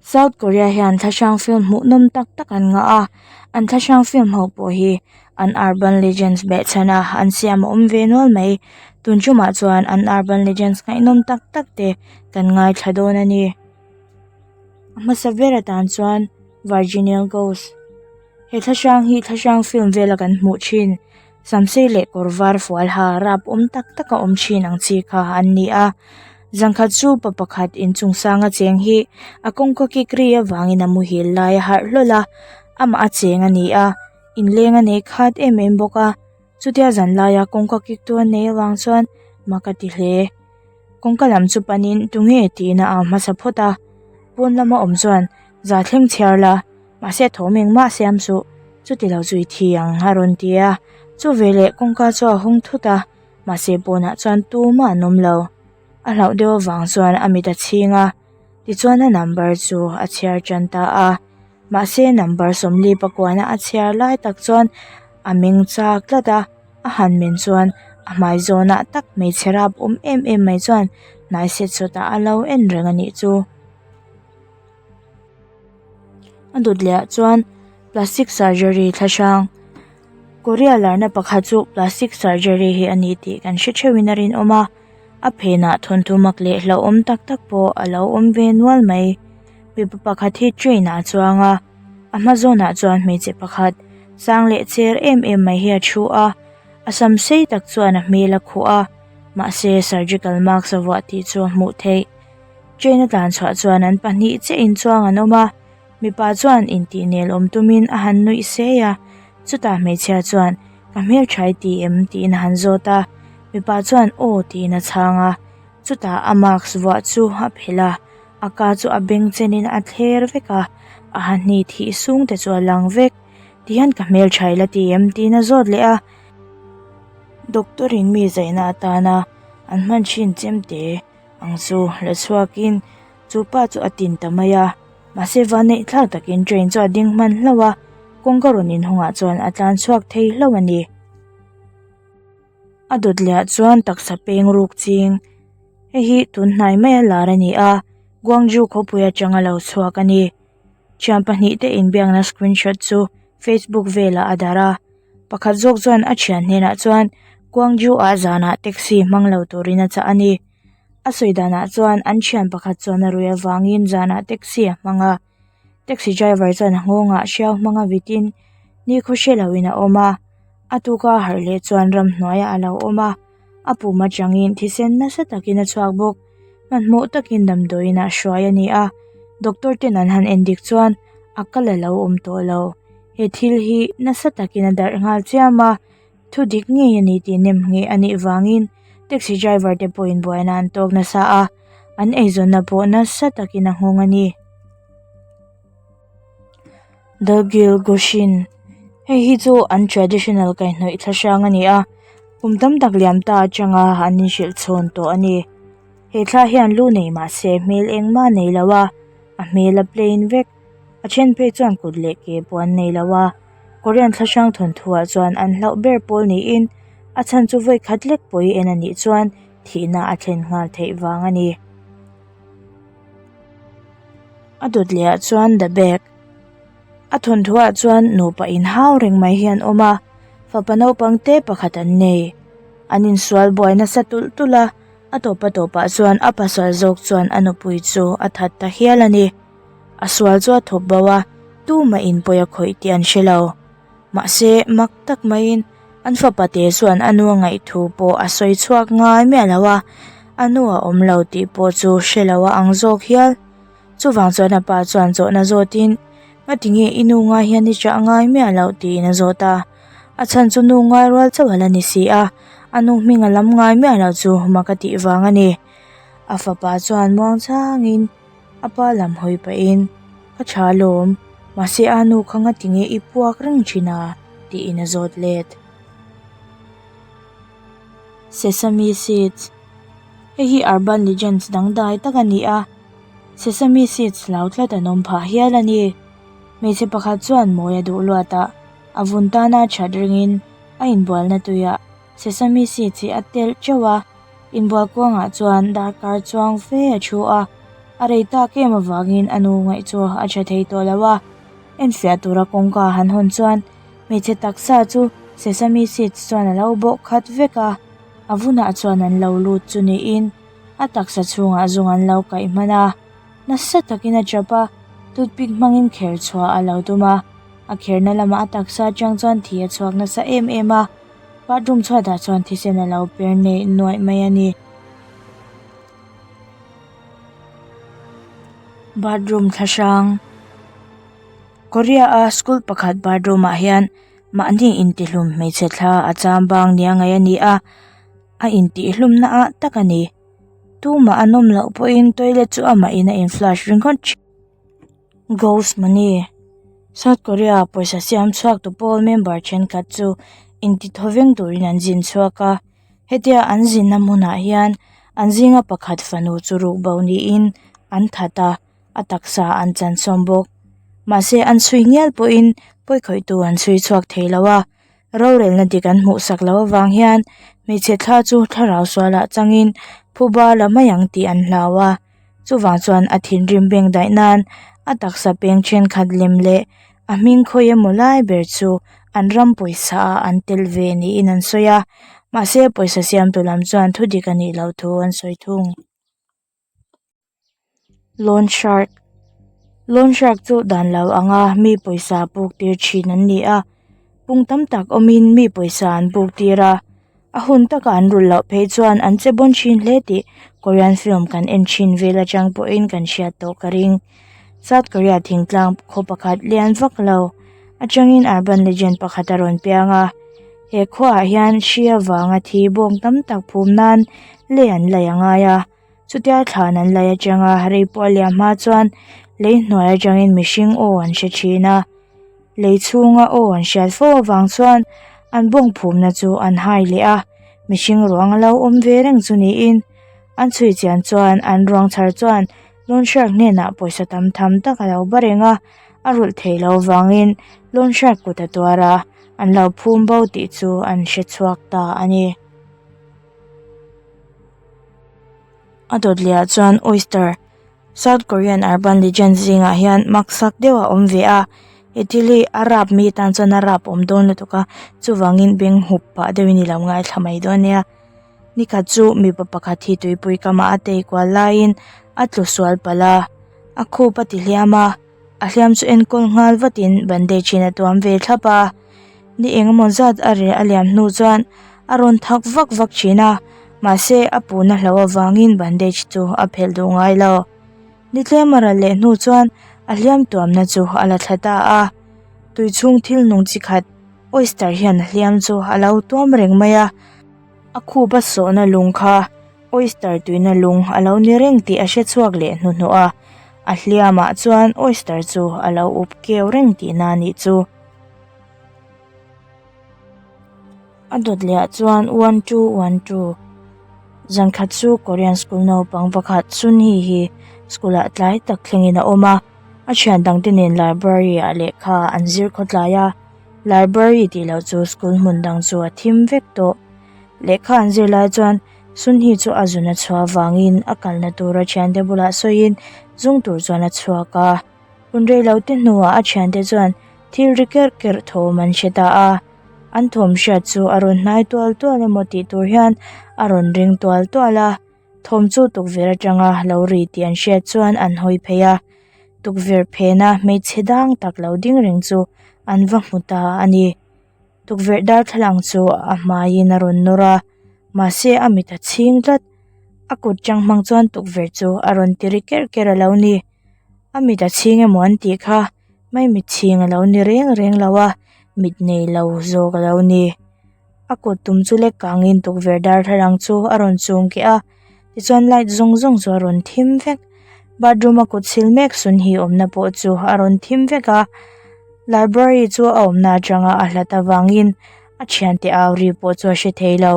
South Korea hian thlahrang film hmuhnawm tak tak an ngah a, an thlahrang film ho pawh hi an urban legends behchhan a an siam a awm ve nual mai. Tun tumah chuan an urban legends ngaihnawm tak tak te kan ngaithla dawn a ni. A hmasa ber atan chuan Virginial Ghost. He thlahrang hi thlahrang film vela kan hmuh thin samsei leh kawr var fual ha rap awm tak tak a awm thin ang chi kha an ni a zangkhat chu pa pakhat inchung sanga cheng hi a kawngka kik ri avangin a muhil lai a harh hlawl a amah a cheng a ni a inleng a nei khat em em bawk a chutia zan laia kawngka kik tu a nei avang chuan mak a ti hle. Kawngka lam chu panin tunge tiin a au hmasa phawt a pawn lama awm chuan za thleng chhiar la. Mahse tho meng mah siam suh, chuti lo chu i thi ang a rawn ti a, chu veleh kawngka chu a hawng thut a, mahse pawnah chuan tumah an awm lo. A hlauh deuh avang chuan a mit a chhing a, tichuan a number chu a chhiar tan ta a, mahse number sawmli pakuana a chhiar lai tak chuan a meng chak tlat a, a han men chuan a hmai zawnah tak hmeichhe rap awm em em mai chuan hnai set sawtah a lo en reng a nih chu. A dawt leh ah chuan plastic surgery thlahrang korea larna pakhat chu plastic surgery hi a ni tih kan hre theuh in a rinawm a a phenah thawnthu mak leh hlauhawm tak tak pawh a lo awm ve nual mai mipa pakhat hi train ah a chuang a a hma zawnah chuan hmeichhe pakhat sang leh cher em em mai hi a thu a a sam sei tak chuan a hmel a khuh a mahse surgical mask a vuah tih chu a hmuh theih. Train a tlan chhuah chuan an pahnih chiah in chuang an awm a mipa chuan intih nel awm tumin a han nuih sei a chutah hmeichhia chuan ka hmeltha i ti em tiin a han zawt a mipa chuan aw tiin a chhang a chutah a mask vuah chu a phelh a a ka chu a beng chenin a thler vek a a ha hni thih sung te chu a lang vek tihian ka hmeltha ila ti em tiin a zawt leh a doctor in mi zaihna atana an hman thin chemte. Ang chu la chhuakin chu pa chu a tin ta mai a mahse vanneih thlak takin train chu a ding hman hlauh a kawngka rawn inhawngah chuan a tlan chhuak thei hlauh a ni. A dawt leh ah chuan taksa peng ruk ching hei hi tun hnai maia lar a ni a Guangzhou khawpui atanga lo chhuak a ni. Thian pahnih te inbiakna screenshot chu Facebook velah a darh a pakhat zawk chuan a thian hnenah chuan Guangzhou ah zanah taxi hmang lo turin a chah a ni. A sawi danah chuan an thian pakhat chuan a ruih avangin zanah taxi a hmang a taxi driver chuan a nghawngah hriau hmanga vitin nikhaw hre loin a awm a a tuka a harh leh chuan ramhnuaiah a lo awm a a pum atangin thisen nasa takin a chhuak bawk hmanhmawh takin damdawiin ah hruai a ni a doctor ten an han en dik chuan a kal a lo awm tawh lo he thil hi nasa takin a darh nghal chiam a. Thu dik ngei a ni tih nem ngheh a nih vangin taxi driver te pawhin buaina an tawk nasa a, an eizawnna pawh nasa takin a nghawng a ni. Dalgil Goshin Hei hi chu an traditional kaihhnawih thlahrang a ni a, kum tam tak liam ta atanga an inhrilh chhawn tawh a ni. He thla hian lu nei mahse hmel engmah a nei lo a, a hmel a plain vek. A then phei chuan kut leh ke pawh an nei lo a. Korean thlahrang thawnthuah chuan an hlauh ber pawl niin a chhan chu vawi khat lek pawh i en a nih chuan thihna a thlen nghal theih vang a ni. A dawt leh ah chuan the bag a thawnthuah chuan nupa inhau reng mai hi an awm a fapa naupang te pakhat an nei an insual buai nasa tulh tulh a a tawp a tawpah chuan a pasal zawk chuan a nupui chu a that ta hial a ni. A sual chu a thawp bo a, tumah in pawi a khawih tih an hre lo. Mahse, mak tak maiin an fapa te chuan a nu a ngaih thu pawh a sawi chhuak ngai miah lo a, a nu a awm lo tih pawh chu hre lo a ang zawk hial. Chuvang chuan a pa chuan zawhna zawtin, Ngatinge i nu ngai hian i chah ngai miah loh tiin a zawt a. A chhan chu nu ngai rual chauh a la ni si a, a nu hming a lam ngai miah loh chu mak a tih vang a ni. A fapa chuan muangchangin. A pa lam hawi pahin, Ka tha alawm, mahse a nu kha nga tinge i puak reng thin a? tiin a zawt let. Sesame Seeds Hei hi Urban Legends dangdai tak a ni a, Sesame Seeds hlau tlat an awm phah hial a ni. Hmeichhe pakhat chuan mawi a duh luat a, a vun tana that ringin a inbualna tuiah Sesame Seeds hi a telh teuh a. Inbual kuangah chuan darkar chuang fe a thu a. A rei tak em avangin a nu ngaih chu a tha thei tawh lo a, enfiah tura kawngka han hawn chuan hmeichhe taksa chu sesame seeds chuan a lo bawh khat vek a, a vunah chuan an lo lut chu niin a taksa chhungah zung an lo kaih hman a, nasa takin a tap a, toothpick hmangin kher chhuah a lo tum a, a kherna lamah a taksa atang chuan thi a chhuak nasa em em a, bathroom chhuatah chuan thisen a lo per neih nuaih mai a ni. Bathroom thlahrang Korea a school pakhat bathroom ah hian mahni intihlum hmeichhe thla a cham bang nia ngaih a ni a a intihhlum na ah tak a ni tumah an awm loh pawhin toilet chu amah in a in flush ringawt thin ghost money South Korea pawisa siam chhuak tu pawl member thenkhat chu inti thawveng turin an zin chhuak a. Hetia an zinna hmunah hian an zinga pakhat fanu chu ruk bo niin an that a, a taksa an chan sawm bawk. Mahse an chhui ngial pawhin pawi khawihtu an chhui chhuak thei lo a, rorelna dik an hmuh sak loh avang hian hmeichhe thla chu thlarau sualah changin phuba la mai ang tih an hlau a, chuvang chuan a thinrim beng daih nan a taksa peng thenkhat lem leh a hming khawi emaw lai ber chu an ram pawisa ah an tel ve niin an sawi a mahse pawisa siamtu lam chuan thu dik a nih loh thu an sawi thung. Loan shark loan shark chu dan lo anga mi pawisa puk tir thin an ni a pung tam tak awmin mi pawisa an puk tir a a hun taka an rulh loh phei chuan an che bawn thin hle tih korean film kan en thin vel atang pawhin kan hriat tawh ka ring south korea thingtlang khaw pakhat lian vak lo atangin urban legend pakhat a rawn piang a he khuaah hian hri avanga thi bawng tam tak phum nan lei an laih a ngai a chutia thlan an laih atanga rei pawh a liam hma chuan lei hnuai atangin mihring aw an hre thin a. Lei chhunga aw an hriat fo avang chuan an bawng phumna chu an hai leh a, mihring ruang a lo awm ve reng chu niin an chhui chian chuan an ruang chhar chuan loan shark hnenah pawisa tam tham tak a lo ba reng a, a rulh theih loh avangin loan shark kut a tuar a, an lo phum bo tih chu an hre chhuak ta a ni. A dawt leh ah chuan oyster. South Korean urban legend zingah hian maksak deuh a awm ve a he thil hi a rap mi tan chuan a rap awm dawn lutuk a chuvangin beng hup pah deuhin i lo ngaithla mai dawn nia nikhat chu mipa pakhat hi tuipui kamah a tei kual laiin a tlu sual palh a a khup a ti hliam a a hliam chu enkawl nghal vatin bandage in a tuam ve thlap a ni engemaw zat a reh a liam hnu chuan a rawn thak vak vak thin a mahse a puhna hlo avangin bandage chu a phelh duh ngai lo ni tlem a ral leh hnu chuan a hliam tuamna chu a la thla ta a tui chhung thil nung chi khat oyster hian a hliam chu a lo tuam reng mai a a khup a sawhna lung kha oyster tuina lung a lo ni reng tih a hre chhuak leh hnuhnawh a a hliamah chuan oyster chu a lo up keu reng tihna a nih chu. A dawt leh ah chuan one two one two zan khat chu korean school naupang pakhat sunhi hi school ah tlai tak thlengin a awm a a thian dang te nen library ah lehkha an zir khawtlai a library tih loh chu school hmun dang chu a thim vek tawh lehkha an zir lai chuan sunhi chu a zun a chhuah avangin a kalna tura thiante bulah sawiin zung tur chuan a chhuak a. Hun reilote hnuah a thiante chuan thil ri kerh kerh thawm an hre ta a, an thawm hriat chu a rawn hnai tual tual emaw tih tur hian a rawn ring tual tual a, thawm chu tukverh atanga lo ri tih an hriat chuan an hawi phei a, tukverh phena hmeichhe dang tak lo ding reng chu an va hmu ta a ni. Tukverh darthlalang chu a hmaiin a rawn nawr a, mahse a mit a chhing tlat, a kut chang hmang chuan tukverh chu a rawn ti ri kerh kerh a lo ni. A mit a chhing emaw an tih kha mai mit chhing a lo ni reng reng lo a mit nei lo zawk a lo ni a kut tum chu lek kangin tukverh darthlalang chu a rawn chhung keh a tichuan light zawng zawng chu a rawn thim vek bathroom a kut sil mek sun hi awmna pawh chu a rawn thim vek a library chu a awmna atanga a hlat avangin a thiante au ri pawh chu a hre thei lo.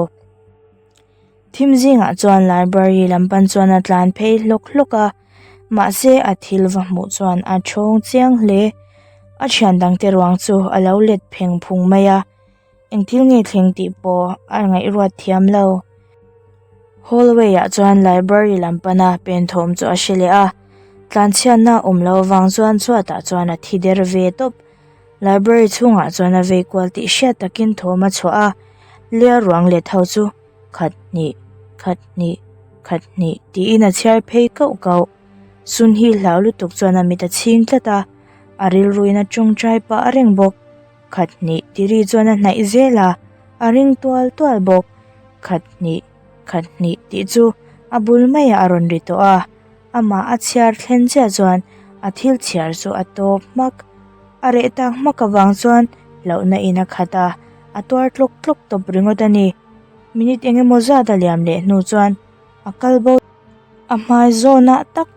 Thim zingah chuan library lam pan chuan a tlan phei hlawk hlawk a mahse a thil va hmuh chuan a thawng chiang hle a thian dang te ruang chu a lo let pheng phung mai a eng thil nge thleng tih pawh a ngaihruat thiam lo hallway ah chuan library lam pana pen thawm chu a hre leh a. Tlanchhiatna a awm loh avang chuan chhuatah chuan a thi der ve tawp. Library chhungah chuan a vei kual tih hriat takin thawm a chhuah a, lia ruang let ho chu khat hnih khat hnih khat hnih tiin a chhiar phei kauh kauh. Sun hi hlau lutuk chuan a mit a chhing tlat a, a rilruin a tawngtai pah reng bawk. Khat hnih tiri chuan a hnaih zel a, a ring tual tual bawk. Khat hnih khat hnih tih chu a bul maiah a rawn ri tawh a, amah a chhiar thlen chiah chuan a thil chhiar chu a tawp hmak. A reh tak hmak avang chuan hlauhna in a khat a, a tuar tlawk tlawk tawp ringawt a ni. Minute eng emaw zat a liam leh hnu chuan a kal bo. A hmai zawnah tak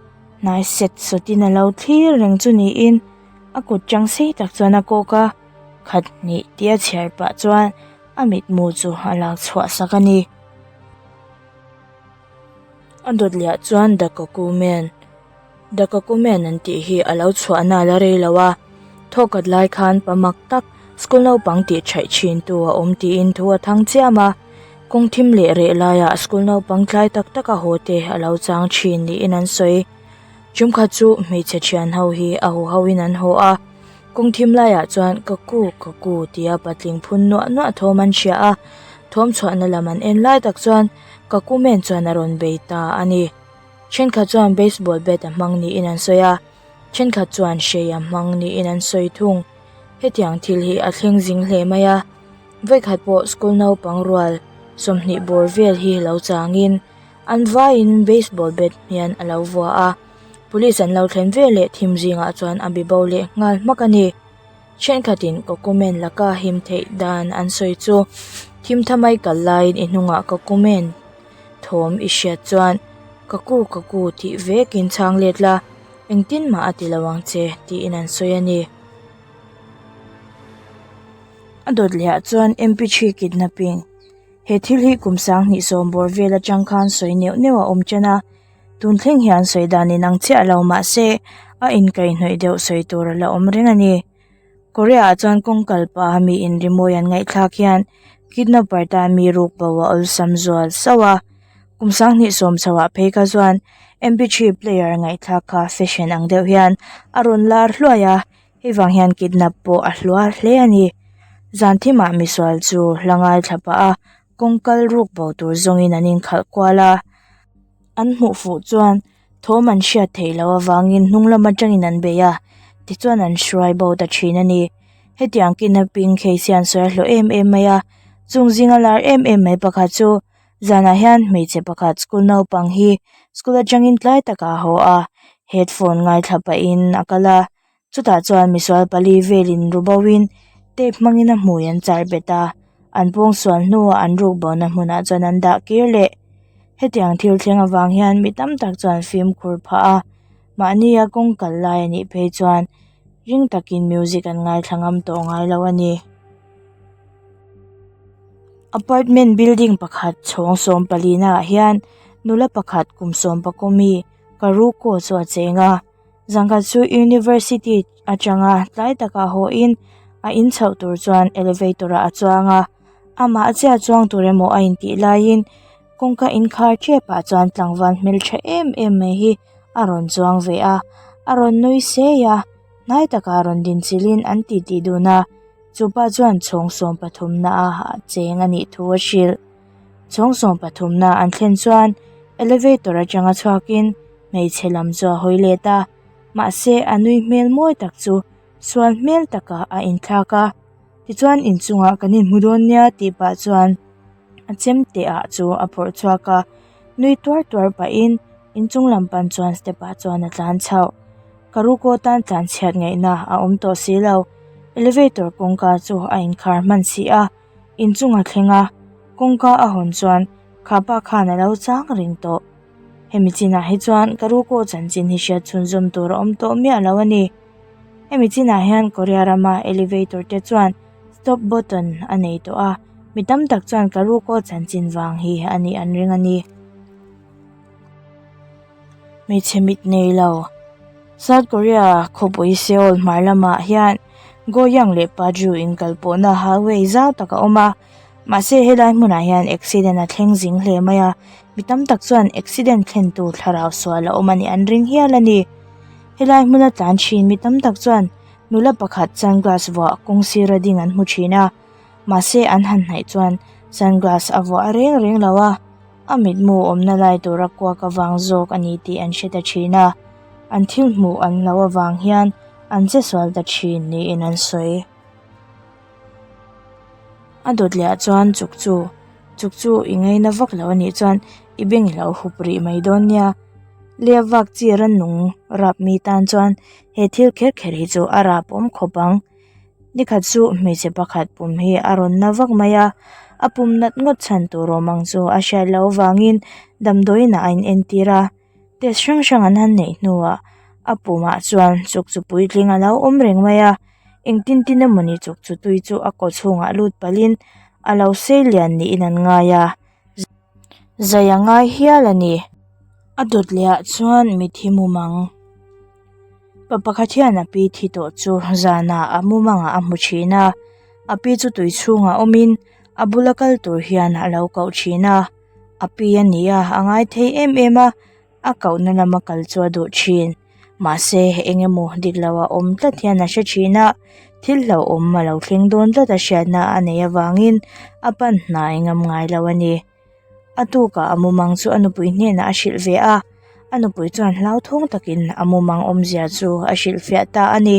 hnai set sawtin a lo thlir reng chu niin a kut chang sei tak chuan a kawk a, khat hnih tia chhiar pah chuan a mitmu chu a lak chhuah sak a ni. A dawt leh ah chuan the cocoman the cocoman an tih hi a lo chhuahna a la rei lo a, thawkhat lai khan pa mak tak school naupang tih thaih thin tu a awm tiin thu a thang chiam a, kawng thim leh reh laiah school naupang tlai tak tak a haw te a lo chang thin niin an sawi. Tumkhat chu hmeichhe thian ho hi a haw ho in an haw a, kawng thim laiah chuan ka ku ka ku tia patling phun nuah nuah thawm an hria a, thawm chhuahna lam an en lai tak chuan ka ku men chuan a rawn bei ta a ni. Thenkhat chuan baseball bat a hmang niin an sawi a, thenkhat chuan hrei a hmang niin an sawi thung. Hetiang thil hi a thleng zing hle mai a, vawikhat pawh school naupang rual 20 bawr vel hi lo changin An vaiin baseball bat hian a lo vua a, police an lo thlen ve leh thim zingah chuan a bibo leh nghal hmak a ni. Thenkhatin document laka him theih dan an sawi chu thim tha mai kal laiin i hnungah document thawm i hriat chuan ka ku ka ku tih vekin chhang let la, engtin mah a ti lo ang che tiin an sawi a ni. A dawt leh ah chuan mp3 kidnapping. He thil hi kum 20 sawm bawr vel atang khan sawi neuh neuh a awm chen a, tun thleng hian sawi dan inang chiah lo mahse a inkaihhnawih deuh sawi tur a la awm reng a ni. Korea ah chuan kawng kal paha mi inrimawi an ngaihthlak hian kidnapper tan mi ruk bo a awlsam zual sauh a, kum 20 sawm chho ah phei kha chuan mp3 player ngaihthlak kha fashion ang deuh hian a rawn lar hluai a. Hei vang hian kidnap pawh a hluar hle a ni. Zan thimah misual chu hla ngaithla pah a, kawng kal ruk bo tur zawngin an inkhalh kual a. An hmuh fuh chuan thawm an hriat theih loh avangin hnung lam atangin an bei a, tichuan an hruai bo ta thin a ni. Hetiang kidnapping case hian sawi a hlawh em em mai a, chung zinga lar em em mai pakhat chu Zanah hian hmeichhe pakhat school naupang hi school atangin tlai takah a haw a, headphone ngaithla pahin a kal a, chutah chuan misual pali velin ru bo in tape hmangin a hmui an char bet a, an pawngsual hnuah an ruk bona hmunah chuan an dah kir leh. Hetiang thil thleng avang hian mi tam tak chuan fimkhur phah a, mahni a kawng kal lai a nih phei chuan ring takin music an ngaithla ngam tawh ngai lo a ni. Apartment building pakhat chhawng 14 naah hian nula pakhat kum 11 mi Karuko chu a cheng a zangkhat chu university atanga tlai takah haw in a in chhoh tur chuan elevator ah a chuang a amah chiah chuang tur emaw a intih laiin kawngka inkhar tep ah chuan tlangval hmeltha em em mai hi a rawn chuang ve a a rawn nui sei a hnai takah rawn din chilhin an titi dun a. Chupa chuan chhawng 13 na a cheng a nih thu a hrilh. Chhawng 13 na an thlen chuan elevator atanga chhuakin hmeichhe lam chu a hawi let a, mahse a nui hmel mawi tak chu sual hmel takah a inthlak a. Tichuan inchungah kan inhmu dawn nia tih pah chuan a chemte ah chu a phawrh chhuak a, nui tuar tuar pahin inchung lam pan chuan step ah chuan a tlan chhoh. Karuko tan tlan chhiat ngaihna a awm tawh si lo. Elevator kawngka chu a inkhar hman si a, inchung a thleng a, kawngka a hawn chuan khapa khan a lo chang reng tawh. Hemi chinah hi chuan Karuko chanchin hi hriat chhunzawm tur a awm tawh miah lo a ni. Hemi chinah hian Korea rama elevator te chuan stop button a nei tawh a, mi tam tak chuan Karuko chanchin vang hi a nih an ring a ni. Hmeichhe mit nei lo. South Korea khawpui Seoul hmar lamah hian Goyang leh Paju inkalpawhna highway zau tak a awm a, mahse helai hmunah hian accident a thleng zing hle mai a, mi tam tak chuan accident thlentu thlarau sual a awm a nih an ring hial a ni. Helai hmuna tlan thin mi tam tak chuan nula pakhat sunglass vuah kawng sira ding an hmu thin a mahse an han hnaih chuan sunglass a vuah reng reng lo a a mitmu awmna lai tura kuak avang zawk a ni tih an hre ta thin a an thil hmuh an lo avang hian an che sual ta thin niin an sawi. A dawt leh ah chuan chuk chu chuk chu i ngaina vak lo anih chuan i beng i lo hup rih mai dawn nia lia vak chi rannung rap mi tan chuan he thil kher kher hi chu a rap awm khawp ang nikhat chu hmeichhe pakhat pum hi a rawn na vak mai a a pum nat ngawt chhan tur awm ang chu a hriat loh avangin damdawiin ah a in entir a. Test hrang hrang an han neih hnuah a pumah chuan chuk chu puitling a lo awm reng mai a engtin tin emawni chuk chu tui chu a kaw chhungah lut palhin a lo sei lian niin an ngai a zai a ngai hial a ni a dawt leh ah chuan mithi mumang pa pakhat hian a pi thi tawh chu zanah a mumangah a hmu thin a a pi chu tui chhungah awmin a bula kal tur hian a lo koh thin a. A pi a ni a a ngai thei em em a a kohna lama kal chu a duh thin mahse eng emaw dik lo a awm tlat hian a hre thin a thil hlauhawm a lo thleng dawn tlat a hriatna a neih avangin a pan hnai ngam ngai lo a ni a tukah a mumang chu a nupui hnenah a hrilh ve a a nupui chuan hlauthawng takin a mumang awmzia chu a hrilhfiah ta a ni.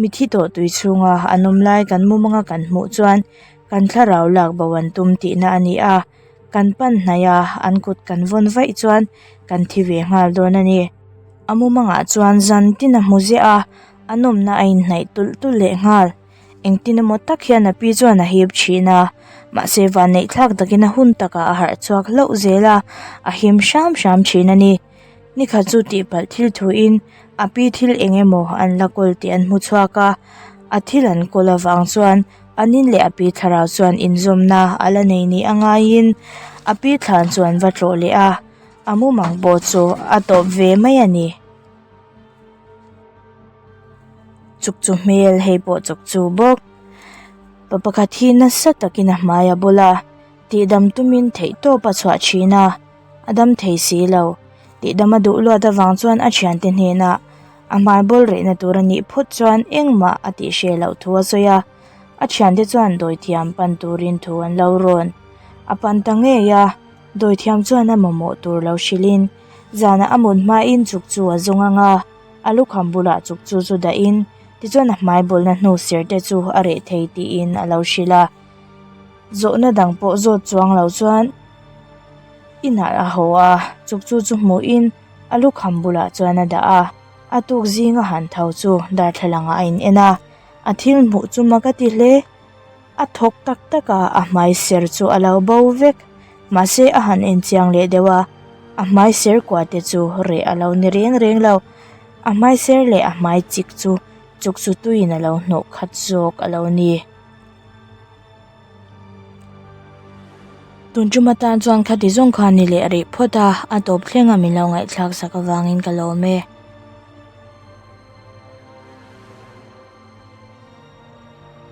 Mithi tawh tui chhunga an awm lai kan mumanga kan hmuh chuan kan thlarau lak bo an tum tihna a ni a, kan pan hnaih a an kut kan vawn vaih chuan kan thi ve nghal dawn a ni. A mumangah chuan zan tin a hmu ziah a, a nawmna a inhnaih tulh tulh leh nghal. Engtin emaw tak hian a pi chuan a hip thin a, mahse vanneih thlak takin a hun takah a harh chhuak hlauh zel a, a him hram hram thin a ni. Nikhat chu tihpalh thil thuin a pi thil eng emaw an la kawl tih an hmu chhuak a, a thil an kawl avang chuan an in leh a pi thlarau chuan inzawmna a la nei ni a ngaiin a pi thlan chu an va tlawh leh a, a mumang pawh chu a tawp ve mai a ni. Chuk chu hmel hei pawh chuk chu bawk pa pakhat hi nasa takin a hmai a bawlh a tihdam tumin theihtawp a chhuah thin a. A dam thei si lo. Tihdam a duh luat avang chuan a thiante hnenah a hmai bawl rehna tur a nih phawt chuan engmah a tih hreh loh thu a sawi a. A thiante chuan dawithiam pan turin thu an lo rawn. A pan ta ngei a, dawithiam chuan a mamawh tur lo hrilhin zanah a mut hmain chuk chu a zawng ang a, a lukham bulah chuk chu chu dahin tichuan a hmai bawlna hnu sir te chu a reh thei tiin a lo hrilh a. Zawhna dang pawh zawt chuang lo chuan inah a haw a, chuk chu chu hmuhin a lukham bulah chuan a dah a, a tuk zinga han tho chu darthlalang ah a in en a, a thil hmuh chu mak a ti hle, a thawk tak tak a, a hmai ser chu a lo bo vek, mahse a han en chiang leh deuh a, a hmai ser kua te chu reh a lo ni reng reng lo, a hmai ser leh a hmai chik chu chuk chu tuiin a lo hnawh khat zawk a lo ni. Tun tum atan chuan khati zawng kha ni leh rih phawt a, a tawp thleng a min lo ngaihthlak sak avangin ka lawm e.